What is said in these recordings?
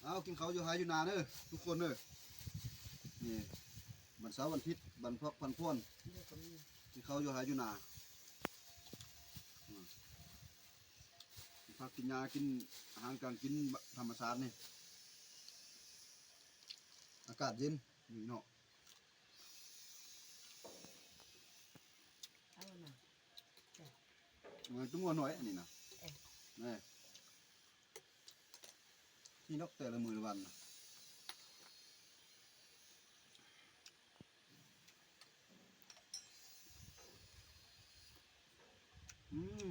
ເອົາ ກິນເຂົ້າຢູ່ໄຮ່ຢູ່ນາເດີທຸກຄົນເດີ. ນີ້ ວັນເສົາວັນອາທິດ ບັນພັກພັນພອນ ກິນເຂົ້າຢູ່ໄຮ່ຢູ່ນາ. ອືມ ກິນຜັກກິນຫຍ້າ ກິນອາຫານການກິນທຳມະຊາດນີ້ ອາກາດເຢັນຢູ່ເນາະ. ເອົານະ ເອີ ຕຸ້ມງົວນ້ອຍອັນນີ້ນະ ເອີ ນີ້ ນີ້ດອກ ແຕ່ລະມື້ລະວັນນະ. ອືມ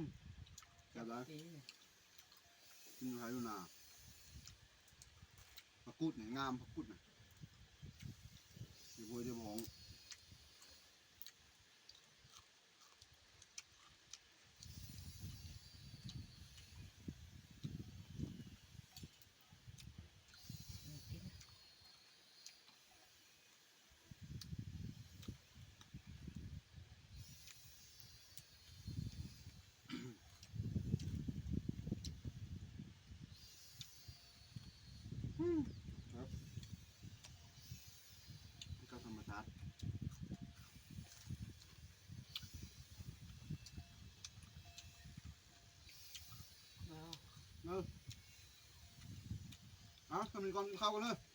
ແຊບຫຼາຍ ກິນຢູ່ໄຮ່ຢູ່ນາ. ຜັກກູດນີ້ງາມ ຜັກກູດນະ ໄດ້ໂພຍໄດ້ບອງ. ອືມ ແຊບ ຄືກັບທຳມະຊາດ. ເອີ ເອົາ ທຳນີ້ກ່ອນ ກິນເຂົ້າກັນເດີ.